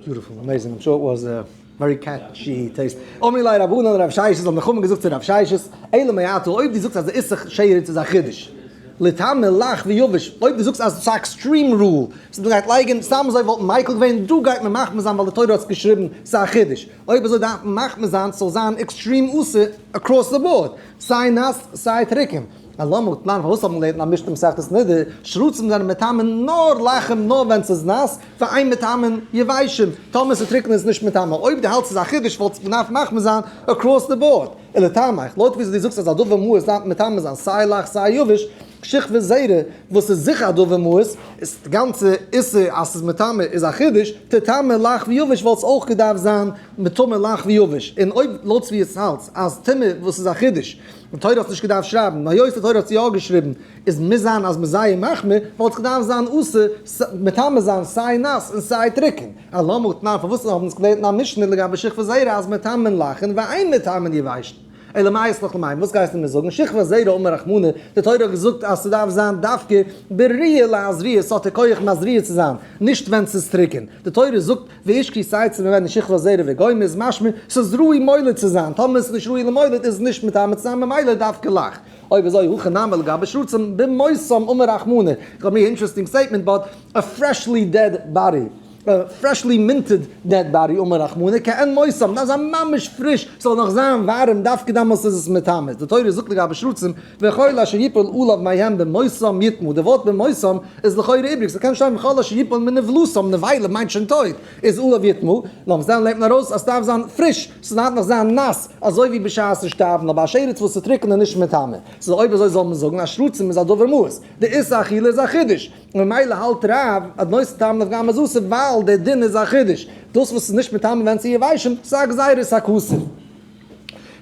Beautiful, amazing, I'm sure it was a very catchy taste. אמרי ליה רבנן לרב ששת, האבן די חכמים געזאגט צו רב ששת, אלא מעתה, אויב דו זאגסט אז די איסור שרץ איז א חידוש, ליטמא לח ויבש, אויב דו זאגסט אז ס'איז א extreme rule, ס'איז גייט לייגן, סתם אזוי וואלט מיקל געווען, דא גייט מען מחמיר זיין ווייל די תורה האט עס געשריבן, ס'איז א חידוש. אויב אזוי דארף מען מחמיר זיין ס'זאל זיין extreme אסור across the board, סיי נאס סיי טרוקן. אלמה תנן, פארוואס האט מען געלערנט אין א משנה מסכת נדה, שרצים זענען מטמא נאר לחים נאר ווען ס'איז נאס, ואין מטמאין יבשים, טאמער ס'איז טרוקן איז עס נישט מטמא, אויב דו האלטסט ס'איז א חידוש וואלטסטו געדארפט מחמיר זיין across the board. ולטעמיך, לויט וויאזוי דו זאגסט אז א דבר מאוס דארף מטמא זיין סיי לח סיי יבש, שכבת זרע, וואס איז זיכער א דבר מאוס, איז די גאנצע איסור אז ס'איז מטמא איז א חידוש, תטמא לח ויבש וואלט עס אויך געדארפט זיין מטמא לח ויבש, און אויב לויט ווי עס האלטס אז טומאה וואס איז א חידוש, די תורה האט נישט געדארפט שרייבן, נאר היות די תורה האט עס יא געשריבן איז מוז זיין אז מ'איז זייער מחמיר, וואלט עס געדארפט זיין אסור מטמא זיין סיי נאס און סיי טרוקן. אלמה תנן פארוואס האבן אונז געלערנט אין א משנה לגבי שכבת זרע אז מטמאין לחין ואין מטמאין יבשין? אלא מאי אית לך למימר, וואס גייסטו מיר זאגן? שכבת זרע אמר רחמנא, די תורה האט געזאגט אז ס'דארף זיין דווקא בראויה להזריע, ס'האט די כח מזריע צו זיין, נישט ווען ס'איז טרוקן. די תורה זאגט ואיש כי תצא ממנו שכבת זרע וגומר איז משמע ס'איז ראוי מולד צו זיין, טאמער ס'איז נישט ראוי למולד איז עס נישט מטמא צו זיין ממילא דווקא לח. אויב אזוי הכא נמי לגבי שרצים במותם אמר רחמנא, איך האב מיר interesting statement but a freshly dead body, a freshly minted dead body אמר רחמנא כעין מותם, דארף זיין ממש פריש, ס'זאל נאך זיין ווארעם דווקא דאמאלס איז עס מטמא, די תורה זאגט לגבי שרצים וכל אשר יפול עליו מהם במותם יטמא, די ווארט במותם איז לכאורה איבריג, ס'קען שטיין וכל אשר יפול מנבלתם, נבילה מיינט שוין טויט, איז עליו יטמא, לאמיר זען לערנט מען ארויס אז ס'דארף זיין פריש, ס'דארף נאך זיין נאס, אזוי ווי בשעת'ן שטארבן, אבער א שרץ וואס איז טרוקן איז נישט מטמא, ס'איז אויב אזוי זאל מען זאגן אז שרצים איז א דבר מאוס, די איסור אכילה איז א חידוש, ממילא האלט רב אז נותן טעם לפגם איז אסור ווייל דער דין איז א חידוש, דאס וואס איז נישט מטמא ווען ס'איז יבשים, ס'איז א גזירת הכתוב.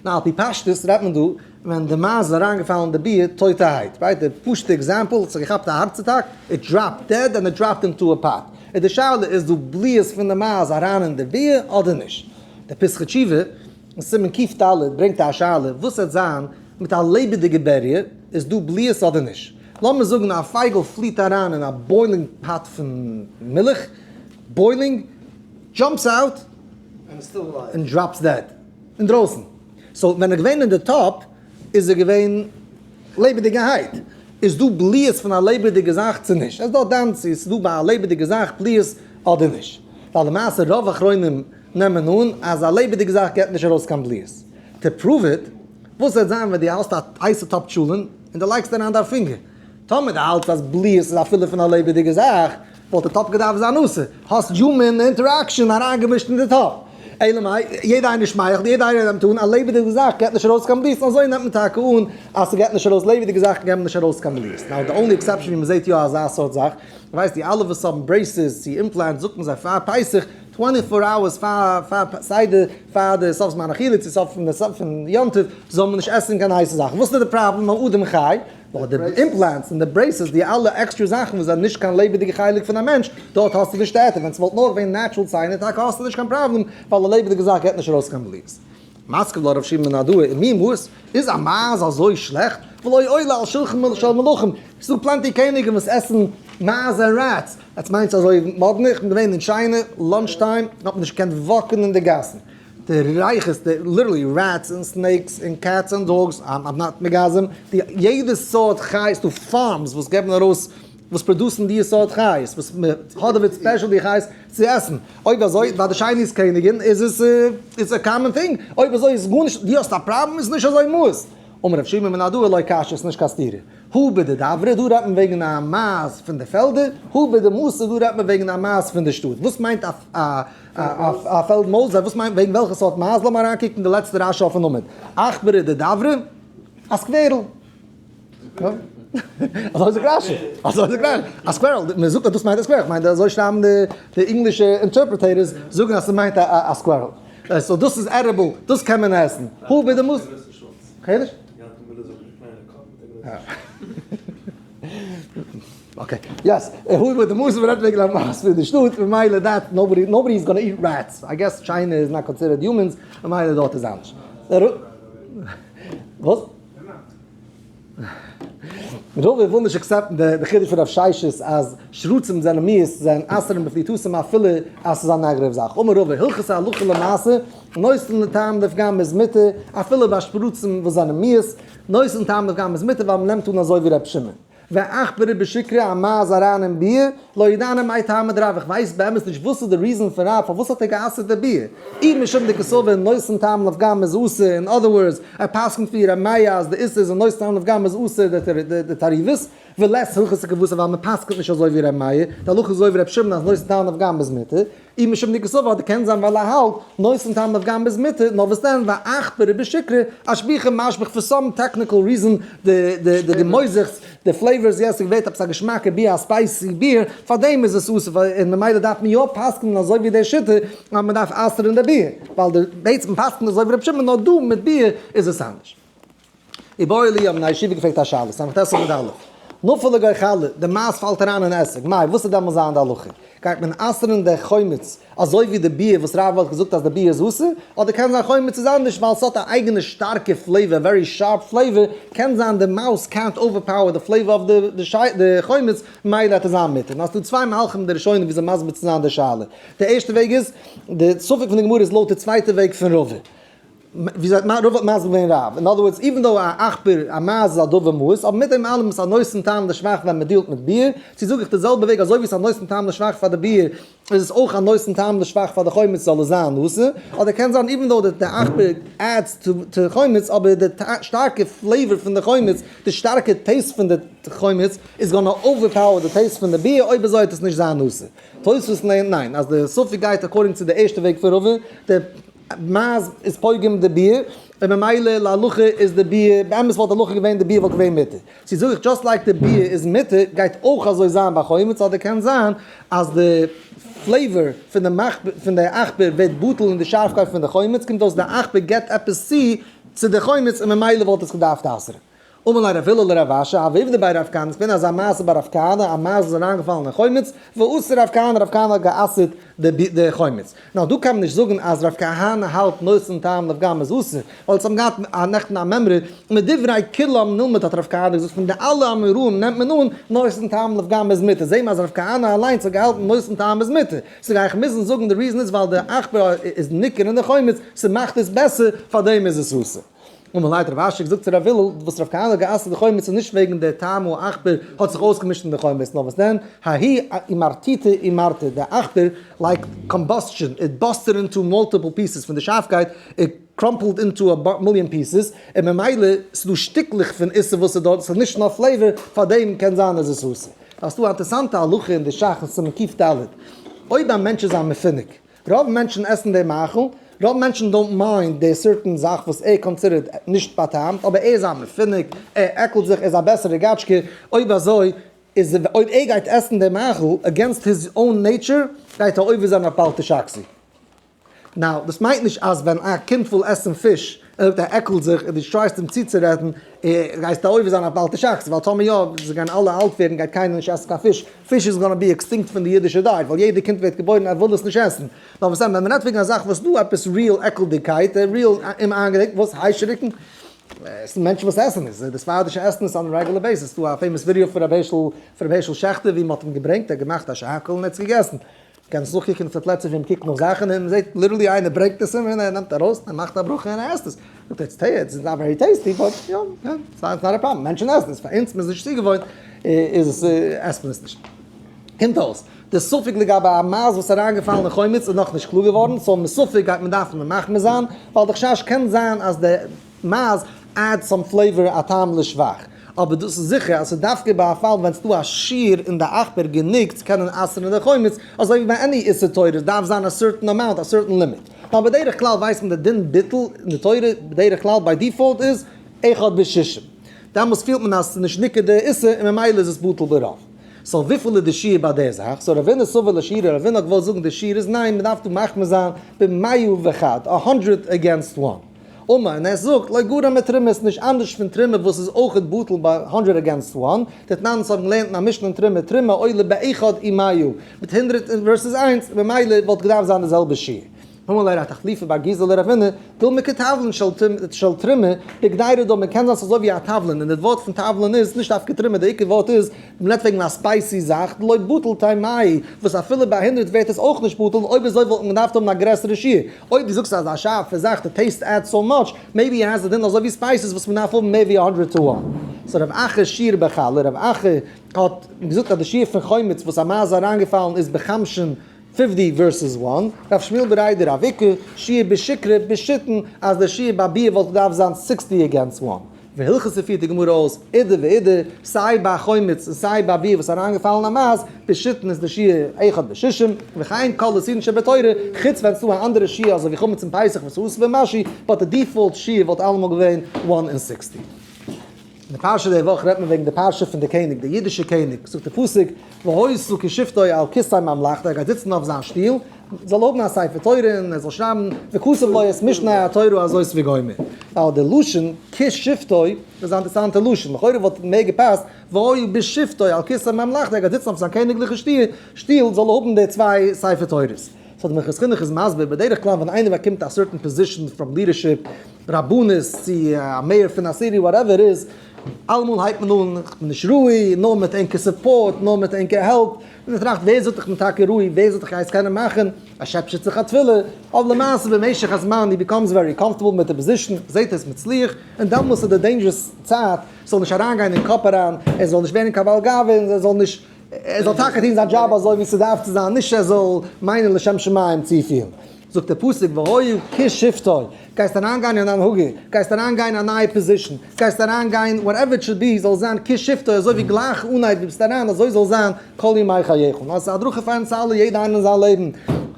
נאר על פי פשטות רעדט מען דא ווען די מייז איז אריינגעפאלן אין די ביר טויטערהייט, right? די פשוטע example, האט זיך געכאפט א heart attack, it dropped dead and it dropped into a pot. איז די שאלה איז דא בליעות פון די מייז אריין אין די ביר אדער נישט? די פתחי תשובה אין סימן קד ברענגט א שאלה וואס וועט זיין מיט א לעבעדיגע בריה, איז דא בליעות אדער נישט? לאמיר זאגן א פייגל פליט אריין אין א boiling pot פון מילך, boiling, jumps out, און drops dead אינדרויסן. so ווען ער געווען אין די טאפ איז ער געווען לעבעדיגערהייט. איז דא בליעות פון א לעבעדיגע זאך צו נישט? עס איז דא דן צו עס איז דא ביי א לעבעדיגע זאך בליעות אדער נישט. ווייל למעשה רוב אחרונים נעמען אן אז א לעבעדיגע זאך געבט נישט ארויס קיין בליעות. to prove it, וואס וועט זיין ווען דו האסט א הייסע טאפ טשולענט און דו לייגסט אריין דיין פינגער? טאמער דו האלטסט אז בליעות איז אפילו פון א לעבעדיגע זאך, וואלט די טאפ געדארפט זיין אסור. האסט human interaction אריינגעמישט אין די טאפ. אלא מאי, יעדע איינער שמייכלט, יעדע איינער נעמט אן, א לעבעדיגע זאך געבט נישט ארויס קיין בליעות, און אזוי נעמט מען טאקע אן אז ס'געבט נישט ארויס, לעבעדיגע זאכן געבן נישט ארויס קיין בליעות. now די only exception ווי מ'זעט יא אזא סארט זאך, ווייסט די אלע וואס האבן braces צו implants זאגט מען זיי פאר פסח, 24 hours פאר פאר סדר, פאר די סוף זמן אכילה צו סוף פון די סוף פון יום טוב, זאל מען נישט עסן קיין הייסע זאכן. וואס איז די פראבלעם? א אדם חי, נאר די implants און די braces, די אלע עקסטרע זאכן וואס זענען נישט קיין לעבעדיגע חלק פון א מענטש, דארט האסטו נישט די היתר, ווען ס'וואלט נאר געווען natural ציינער טאקע האסטו נישט קיין פראבלעם, ווייל א לעבעדיגע זאך געבט נישט ארויס קיין בליעות. מתקיף לה רב שימי מנהרדעא ומי מאוס, איז א מייז אזוי שלעכט? ולא עולה על שלחן של מלכים, ס'איז דא plenty קעניגן וואס עסן מייז און rats, עטס מיינטס אזוי מאדנע? איך בין געווען אין טשיינע lunch time, האט מען נישט געקענט walk ן אין די גאסן, די רייכעסטע, literally rats און snakes און cats און dogs, I'm not מגזם, די יעדע סארט חיות, ס'דא farms וואס געבן ארויס, וואס produce ן די סארט חיות, וואס מען האדעוועט special די חיות צו עסן, אויב אזוי ביי די Chinese קעניגין איז עס it's a common thing, אויב אזוי איז גארנישט, דו האסט א פראבלעם איז נישט אזוי מאוס. אמר רב שימי מנהרדעא לא קשיא ס'נישט קיין סתירה. הא בדדברא דא רעדט מען וועגן א מייז פון די פעלדער, הא בדמתא דא רעדט מען וועגן א מייז פון די שטאט. וואס מיינט א א פעלד מויז? וואס מיינט וועגן וועלכע סארט מייז? לאמיר אריינקוקן אין די לעצטע רשי אויפן עמוד. עכברא דדברא, א squirrel. אזוי זאגט רשי, אזוי זאגט רשי, א squirrel, מען זאגט אז דאס מיינט א squirrel, כ'מיין אזוי שרייבן די ענגלישע interpreters זאגן אז ס'מיינט א squirrel. so דאס איז edible, דאס קען מען עסן. הא בדמתא. חידוש? okay, yes, הא בדמתא מ'רעדט וועגן א מייז פון די שטאט, ממילא that nobody nobody is gonna eat rats, I guess China is not considered humans, ממילא דארט איז אנדערש. וואס? רבא וויל נישט accept ן די חידוש פון רב ששת אז שרצים זענען מיאוס, זענען אסר'ן בפליטותם אפילו אז ס'איז א negative זאך. אמר רבא, הלכתא הלכה למעשה, נותן לטעם לפגם איז מותר, אפילו ביי שרצים וואס זענען מיאוס, נותן טעם לפגם איז מותר ווייל מ'נעמט אן אזוי ווי ר' שמעון. ועכברא בשיקרא א מייז אריין אין ביר, לא ידענא מאי טעמא דרב, איך ווייס באמת נישט וואס איז די reason פון רב פארוואס האט ער גע'אסר'ט די ביר, אי משום דקסבר נותן טעם לפגם איז אסור, אין other words, ער פסק'נט ווי ר' מאיר אז די איסור איז נותן טעם לפגם איז אסור די תערובות, ולית הלכתא כוותיה ווייל מען פסק'נט נישט אזוי ווי ר' מאיר, די הלכה איז אזוי ווי ר' שמעון אז נותן טעם לפגם איז מותר. אי משום דקסבר אדער קען זיין ווייל ער האלט נותן טעם לפגם איז מותר, נאר וואס דען ועכברא בשיקרא אשבוחי משביח for some technical reason די די די געמויזעכטס די flavors yes ס'ווערט עפעס א געשמאקע ביר א spicy ביר פארדעם איז עס אסור און ממילא דארף מען יא פסק'נען אזוי ווי די שיטה אז מ'דארף אסר'ן די ביר ווייל די בעצם פסק'נט אזוי ווי רבי שמעון נאר דא מיט ביר איז עס אנדערש. איבעיא להו האבן א ישיבה געפרעגט א שאלה, ס"ט עמוד א', נפל לגו חלא, די מייז פאלט אריין אין עסיג, מאי, וואס איז דעמאלס זיין די הלכה? גייט מען אסר'ן די חומץ אזוי ווי די ביר וואס רב האט געזאגט אז די ביר איז אסור, אדער קען זיין חומץ איז אנדערש ווייל ס'האט א אייגענע שטארקע flavor, very sharp flavor, קען זיין די mouse קענט overpower די flavor אוו די חומץ, מילא וועט עס זיין מותר. נאר ס'דא צוויי מהלכים אין די ראשונים וויאזוי מסביר צו זיין די שאלה. די ערשטע וועג איז, די ספק פון די גמרא איז לויט די צווייטע וועג פון רבא. וויאזוי האט רבא האט מסביר געווען רב? אין other words, even though א עכבר, א מייז איז א דבר מאוס, אבער מיט דעם אלעם איז א נותן טעם לשבח ווען מען deal ט מיט ביר, צו זאג איך די זעלבע וועג אזוי ווי עס איז א נותן טעם לשבח פאר די ביר, איז עס אויך א נותן טעם לשבח פאר די חומץ זאל עס זיין אסור, אדער קען זיין even though די עכבר adds to חומץ אבער די שטארקע flavor פון די חומץ, די שטארקע taste פון די חומץ איז gonna overpower די taste פון די ביר, אויב אזוי וועט עס נישט זיין אסור. תוספות לערנט ניין, אז די ספק גייט according צו די ערשטע וועג פון רבא, די מייז איז פוגם די ביר, און ממילא להלכה איז די ביר, באמת וואלט הלכה געווען די ביר וואלט געווען מותר. צו זאג איך just like די ביר איז מותר, גייט אויך אזוי זיין ביי חומץ, אדער קען זיין אז די flavor פון די מאכט פון די עכבר ווערט בטל אין די שארפקייט פון די חומץ, קומט אויס די עכבר געבט עפעס צו צו די חומץ און ממילא וואלט עס געדארפט אסר'ן. אמר ליה רב הלל לרב אשי, הוה עובדא בי רב כהנא, ס'געווען אזא מעשה ביי רב כהנא, א מייז איז אריינגעפאלן אין חומץ, ואסר רב כהנא, רב כהנא האט גע'אסר'ט די חומץ. נאר דא קען מען נישט זאגן אז רב כהנא האלט נותן טעם לפגם איז אסור, ווייל אונז האבן געהאט נעכטן א מימרא, מדברי כולם נלמד האט רב כהנא געזאגט פון די אלע אמוראים נעמט מען אן נותן טעם לפגם איז מותר, זעהן מיר אז רב כהנא אליינס האט געהאלטן נותן טעם איז מותר, so גיי איך מוזן זאגן די reason איז ווייל די עכבר איז ניכר אין די חומץ, ס'מאכט עס בעסער, פארדעם איז עס אסור. אמר ליה האט רב אשי געזאגט צו רב הלל, וואס רב כהנא האט גע'אסר'ט די חומץ איז נישט וועגן די טעם העכבר האט זיך אויסגעמישט אין די חומץ, נאר וואס דען, ההיא אימרתיתא אימרתא, די עכבר like combustion, it busted into multiple pieces, פון די שארפקייט, it crumpled into a million pieces, און ממילא ס'דא שטיקלעך פון איסור וואס איז דארט, ס'איז נישט נאר flavor, פארדעם קען זיין אז עס איז אסור. האסטו א אינטערסאנטע הלכה אין די ש"ך אין סימן קד, אויב א מענטש איז א מפונק, רוב מענטשן עסן די מאכל, רוב מענטשן don't mind די certain זאך וואס ער consider ט נישט באטעמט, אבער ער איז א מפונק, ער עקלט זיך, ער איז א בעסערע גאטשקע, אויב אזוי איז אויב ער גייט עסן די מאכל against his own nature גייט ער עובר זיין אויף בל תשקצו. Now, דאס מיינט נישט אז ווען א קינד וויל עסן פיש, ער זאגט ער עקלט זיך און דו try סט אים צוצורעדן, גייסטו עובר זיין אויף בל תשחית, ווייל טאמער יא, זיי גייען אלע אלט ווערן גייט קיינער נישט עסן קיין פיש, פיש איז gonna be extinct פון די אידישע diet, ווייל יעדע קינד ווערט געבוירן ער וויל עס נישט עסן. נאר וואס דען, ווען מ'רעדט וועגן א זאך וואס דא עפעס real עקלדיגקייט, real אומאיינגענעם, וואס היישעריקן, עס איז מענטשן וואס עסן עס, די ספרדישע עסן עס on regular basis, ס'דא א famous video פון ר' הערשל שעכטער ווי מ'האט אים געברענגט, ער האט געמאכט א שהכל און ער האט עס געגעסן. קענסט נאכקוקן אויף די פלעצער ווי מ'קוקט נאך זאכן און מ'זעט literally איינער ברענגט עס אים און ער נעמט ארויס און ער מאכט א ברכה און ער עסט עס. זאגט ער it's it's not very tasty but יא יא it's not a problem מענטשן עסן עס פאר אונז מ'איז נישט צוגעוואוינט איז עס עסט מען עס נישט. קומט אויס די ספק לגבי א מייז וואס איז אריינגעפאלן אין חומץ איז נאכנישט קלאר געווארן so מספק גייט מען דארפן מחמיר זיין ווייל די חשש קען זיין אז די מייז add some flavor א טעם לשבח. אבער דאס איז זיכער אז ס'איז דווקא ביי א פאל ווען ס'דא א שיעור אין די עכבר גענוג צו קענען אסר'ן די חומץ, אזוי ווי ביי any איסור תורה עס דארף זיין א certain amount א certain limit. נאר בדרך כלל ווייסט מען די דין ביטול אין די תורה בדרך כלל by default איז אחד בשישים. דעמאלס פילט מען אז ס'איז נישט ניכר די איסור און ממילא איז עס בטל ברוב. So וויפיל איז די שיעור ביי די זאך? So רבינא סבר לשיעורא, רבינא האט געוואלט זאגן די שיעור איז ניין מ'דארף דא מחמיר זיין במאה ואחד, א hundred against one. אמר, און ער זאגט, לא גרע מתרומה איז נישט אנדערש פון תרומה וואס איז אויכעט בטל ביי hundred against one, דתנן אונז האבן געלערנט אין א משנה אין תרומה, תרומה עולה באחד ומאה, מיט הונדרעט versus איינס, ממילא וואלט געדארפט זיין די זעלבע שיעור. אמר ליה רב תחליפא בר גיזא לרבינא, דילמא כתבלין של תרומה, בקדירה דמי, קען זיין ס'איז אזוי ווי א תבלין, און די ווארט פון תבלין איז נישט דווקא תרומה, די עיקר ווארט איז, מ'רעדט וועגן א spicy זאך, דלא בטל טעמיה, וואס אפילו ביי הונדרעט ווערט עס אויך נישט בטל, אויב אזוי וואלט מען געדארפט האבן א גרעסערע שיעור. אויב דו זאגסט אז א שארפע זאך די taste add so much, maybe has א דין אזוי ווי spices וואס מ'דארף האבן מער ווי א hundred to one. So רב אחא שיער בחלה, רב אחא האט געזאגט אז די שיעור פון חומץ וואס א מייז איז אריינגעפאלן איז בחמשין 50 versus 1, רב שמואל בריה דרב איקא שיער בשיקרא בשיתין אז די שיעור ביי ביר וואלט געדארפט זיין 60 against 1. והלכתא פירט די גמרא אויס אידי ואידי, סיי ביי חומץ און סיי ביי ביר וואס איז אריינגעפאלן א מייז, בשיתין איז די שיעור אחד בשישים, וכן כל איסורין שבתורה, חוץ ווען ס'דא א אנדערע שיעור אזוי ווי חמץ אום פסח וואס איז אסור במשהו, but די default שיעור וואלט אלעמאל געווען 1 אין 60. אין די פרשה די וואך רעדט מען וועגן די פרשה פון די קעניג, די אידישע קעניג, זאגט די פסוק, והיתה כשבתו על כסא ממלכתו, ער גייט זיצן אויף זיין שטול, זאל האבן א ספר תורה און ער זאל שרייבן וכתב לו את משנה התורה הזאת וגומר. ווייל די לשון כשבתו איז א אינטערעסאנטע לשון, לכאורה וואלט מער געפאסט והיה בשבתו על כסא ממלכתו, ער גייט זיצן אויף זיין קעניגליכע שטול זאל ער האבן די צוויי ספר תורות. So די מנחת חינוך איז מסביר, בדרך כלל ווען איינער באקומט א certain position from leadership, רבנות, צו א mayor פון א city, whatever איז, אלעמאל הייבט מען אן, איך בין נישט ראוי, נאר מיט ענקער support, נאר מיט ענקער help, און מען טראכט ווער זאגט איך בין טאקע ראוי, ווער זאגט איך גיי עס קענען מאכן, ער שעפשעט זיך א תפילה, אבער למעשה במשך הזמן he becomes very comfortable מיט די position, זעט ער עס מצליח, און דעמאלס איז די dangerous צייט, ס'זאל נישט אריינגיין אין קאפ אריין, ער זאל נישט ווערן קיין בעל גאווה, און ער זאל נישט, ער זאל טאקע טון זיין דזשאב אזוי ווי ס'דארף צו זיין, נישט ער זאל מיינען לשם שמים צופיל. זאגט דער פסוק והיה כשבתו, גייסט אריינגיין אין הנהגה, גייסט אריינגיין אין א נייע position, גייסט אריינגיין whatever it should be, זאל זיין כשבתו, אזוי ווי גלייך אנהייב ווי ביסט אריין אזוי זאל זיין כל ימי חייך. נאר ס'איז א הדרכה פאר אונז אלע יעדע איינער אין זיין לעבן,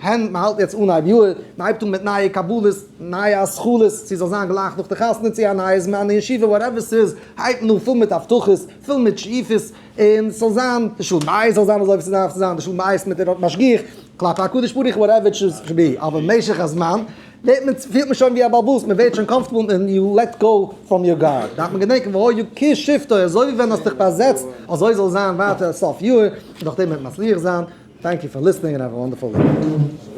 הן מ'האלט יעצט אנהייב יאר, מ'הייבט אן מיט נייע קבלות, נייע התחלות, צו זאל זיין גלייך נאך די חתונה, צו א נייע זמן אין ישיבה, whatever ס'איז, הייבט מען אן פול מיט הבטחות, פול מיט שאיפות, און ס'זאל זיין, די שלום בית זאל זיין אזוי ווי ס'דארף צו זיין, די שלום בית מיט די משגיח, כלפי הקדוש ברוך הוא whatever it should be, אבער במשך הזמן ווערט מען, פילט מען שוין ווי א בעל הבית, מען ווערט שוין comfortable און you let go from your guard, דארף מען געדענקען והיה כשבתו, אזוי ווי ווען האסט דיך באזעצט, אזוי זאל זיין ווייטער סוף יאר, און נאכדעם וועט מען מצליח זיין, thank you for listening and have a wonderful day.